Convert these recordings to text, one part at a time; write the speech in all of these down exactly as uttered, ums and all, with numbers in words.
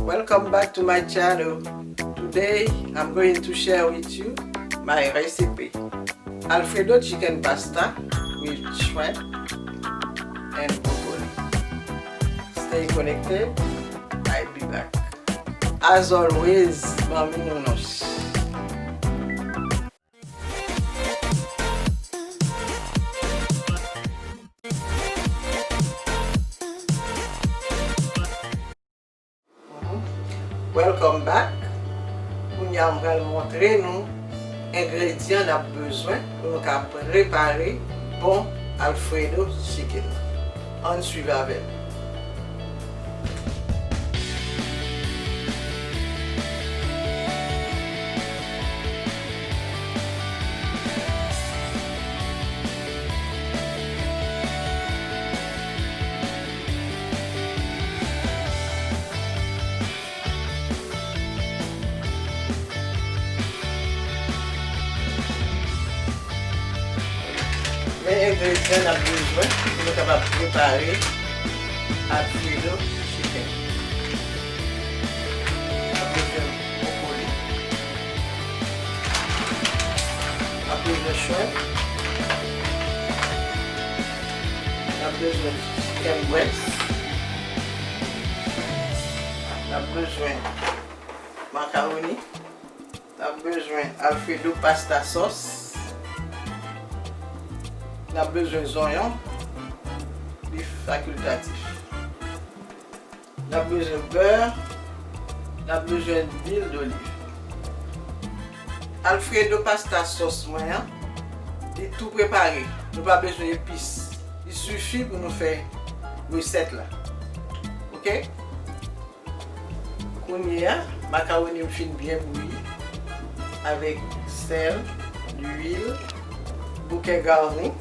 Welcome back to my channel. Today, I'm going to share with you my recipe. Alfredo chicken pasta with shrimp and broccoli. Stay connected. I'll be back. As always, manmi Nounours. Welcome back. Kounye a, m pral montre nou engredyan n ap bezwen pou nou ka prepare bon Alfredo chicken. Ann swiv avè m. Men engredyan n ap bezwen pou nou kapab prepare Alfredo chicken. N ap bezwen bwokoli. N ap bezwen shrimp. N ap bezwen chicken breast. N ap bezwen makawoni. N ap bezwen Alfredo pasta sauce. N ap bezwen zonyon, li fakiltatif. N ap bezwen bè. N ap bezwen lwil doliv. Alfredo pasta sauce mwen an, li tou prepare. Nou pa bezwen epis. Li sifi pou nou fè resèt la. Oke? Kounye a, makawoni m fin byen bouyi avèk sèl, lwil, bouke garni.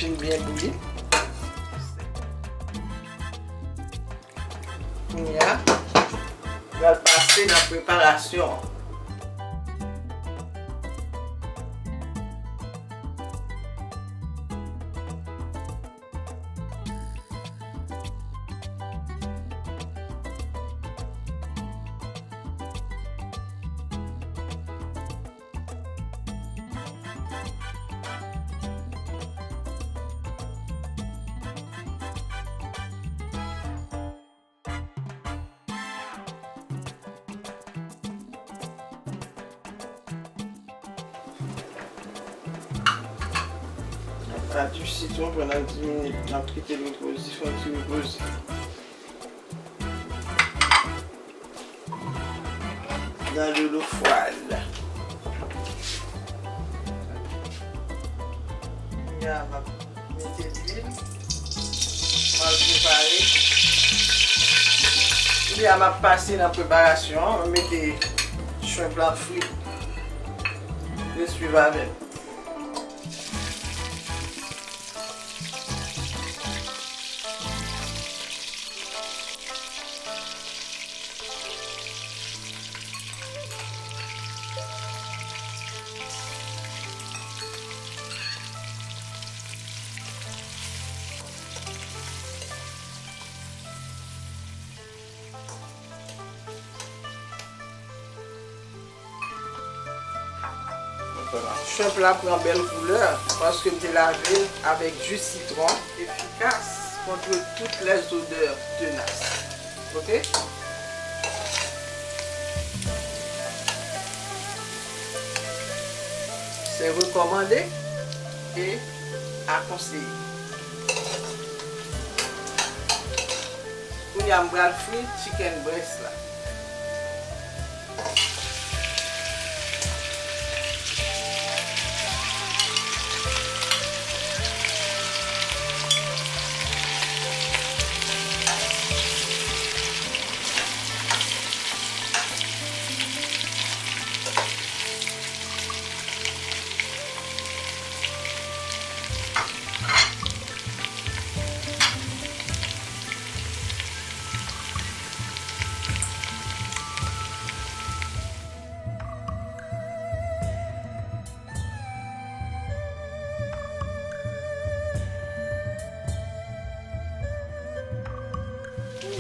Fin byen bouyi. Kounye a, m pral pase nan preparasyon an. Adisi sitwon pandan dis minit, n ap kite l repoze, fè yon ti repoze. Dans de l'eau froide. Kounye a, m ap mete lwil. M al prepare. Kounye a, m ap pase nan preparasyon an. M mete shrimp la fri. Ret swiv avè m. Shrimp la pran bèl koulè paske m te lave l avèk ji sitwon. Efikas contre toutes les odeurs tenaces. Oke? C'est recommandé et à conseiller. Kounye a, m pral fri chicken breast la.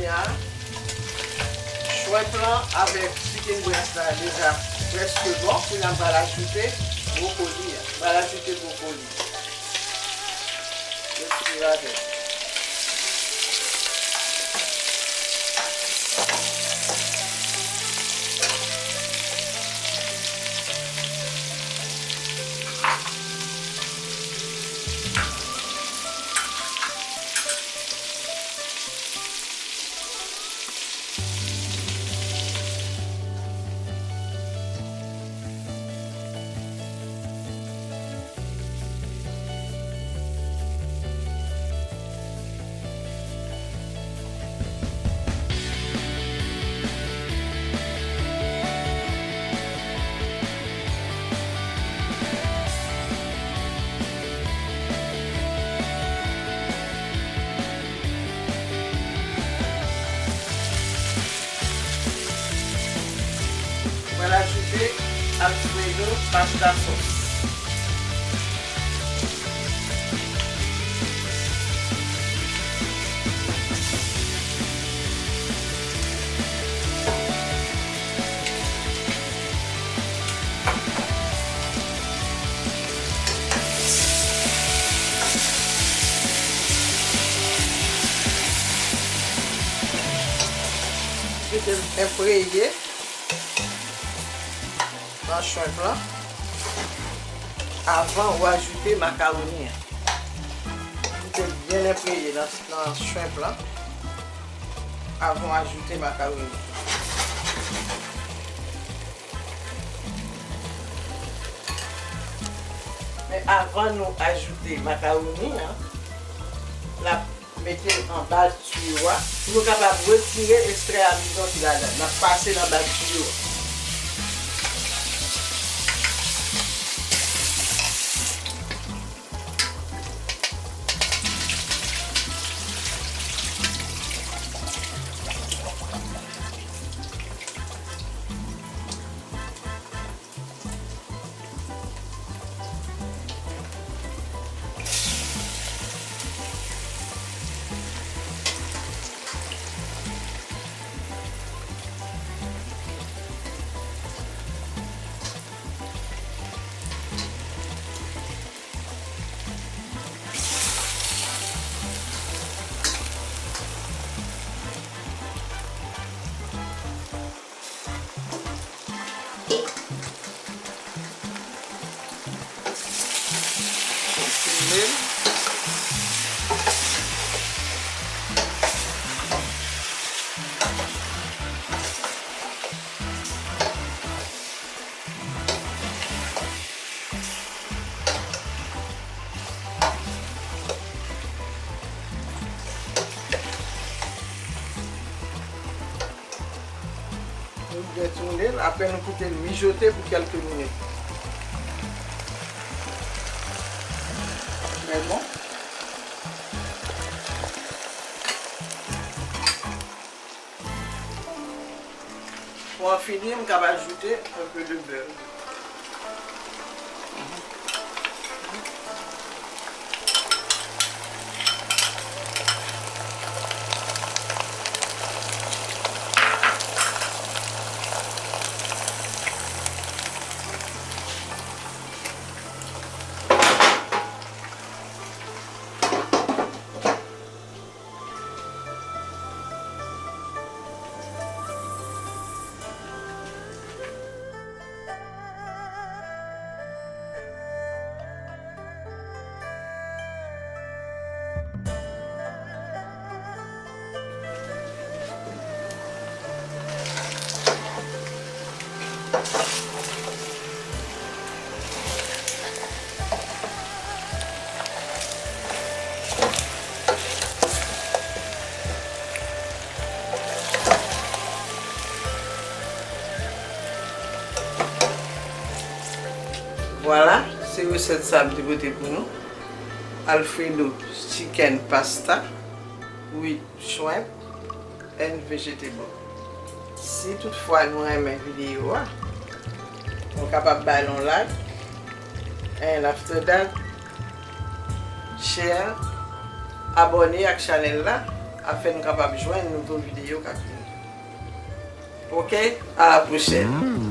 Kounye a, shrimp lan avèk chicken breast la deja prèske bon. Kounye a, m pral ajoute brokoli a. M pral ajoute brokoli. Respire avè m. Mwen ajoute Alfredo pasta sauce. Kite l enpreye nan shrimp lan avan ou ajoute makawoni an. Kite l byen enpreye nan, nan shrimp lan avan ou ajoute makawoni. Men avan nou ajoute makawoni an, n ap mete l anba tiyo a pou nou kapab retire ekstrè amidon ki ladan l. N ap pase l anba tiyo a. Konfime l. Nou byen tounen l, apre nou kite l mijote pou kèlke minit. Trè bon. Pou an fini, m kab ajoute un peu de beurre. Vwala, se resèt sa m te pote pou nou. Alfredo chicken pasta with shrimp and vegetable. Si toutfwa nou renmen videyo a, nou kapab ba l yon like. And after that, share, abòne ak chanèl la, ap fè nou kapab jwenn nouvo videyo k ap vini. Ok, a la pwochèn.